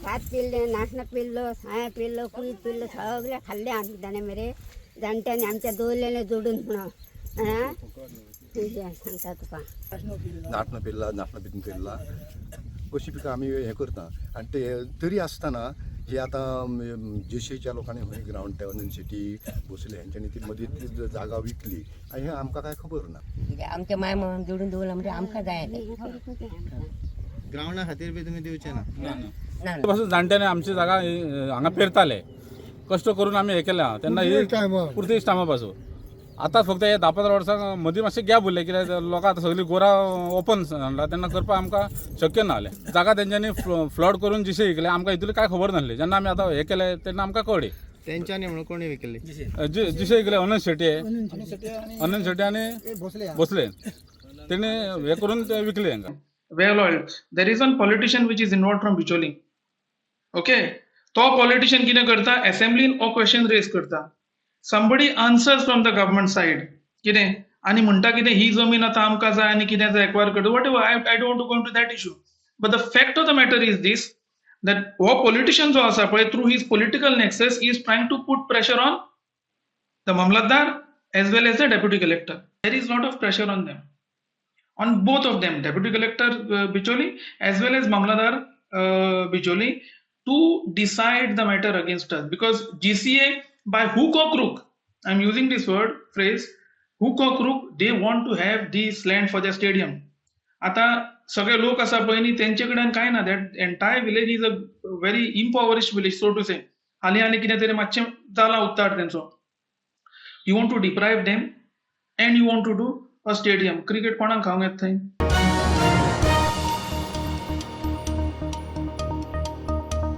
भात पिल्लें, नासणां पिल्लो, साया pillow, कुयत pillow, सगळें खाल्लें आमी जाणा मरे. जाणट्यांनी आमच्या दवरलेलें जोडून म्हणून. आं, सांगता तुका. नाटणां पेरला, नाटणां भितर पेरला, अशी पिकां आमी हें करता. आनी ते तरी आसतना हे आतां जेशीच्या लोकांनी खंय ग्रावंड ते शेटी भोसले हेंच्यांनी ती मदीं ती जागा विकली आनी हें आमकां कांय खबर ना. कित्याक आमच्या माय मामान जोडून दवरला म्हणजे आमकां जाय तें. ग्रावंडा खातीर बी तुमी दिवचे ना? ना ना. पासून जाणट्यांनी आमची जागा हांगा पेरताले, कश्ट करून आमी हें केलें तेन्ना ही पुर्तुगीज टायमा पासून. आतां फक्त हे 10-15 वर्सां मदीं मातशें गॅप उरलें, कित्याक लोकां आतां सगळीं गोरां ओपन सांडला तेन्ना करपाक आमकां शक्य ना जालें. जागा तेंच्यांनी फ्लड करून जिशे विकले, आमकां हितून कांय खबर नासली. जेन्ना आमी आतां हें केलें तेन्ना आमकां कळ्ळी. तेंच्यांनी म्हणून कोणी विकली? जिशे विकले अनंत शेट्ये, अनंत शेट्ये आनी भोसले, तेणी हें करून ते विकले हांकां. Well oiled. There is one politician which is involved from Bicholim. Okay, तो पॉलिटिशियन कितें करता, असेंब्लीन हो क्वेश्चन रेज करता. Somebody answers from the government side कितें आनी म्हणटा कितें ही जमीन आतां आमकां जाय आनी कितें जाय एक्वायर करता, whatever. I don't to go to that issue, but the fact of the matter is this, that हो पॉलिटिशियन जो आसा पळय, through his political nexus is trying to put pressure on the mamlatdar as well as the deputy collector. There is lot of pressure on them, on both of them, deputy collector Bicholi as well as mamlatdar Bicholi, to decide the matter against us, because GCA by hook or crook, I am using this word phrase, hook or crook, they want to have this land for their stadium. आता सगळे लोक आसा पळय न्ही, तेंचे कडेन कांय ना. That entire village is a very impoverished village, so to say. हालीं हालीं कितें तरी मातशें जाला उत्तार तेंचो. You want to deprive them and you want to do a stadium. Cricket कोणाक खावंक येता थंय?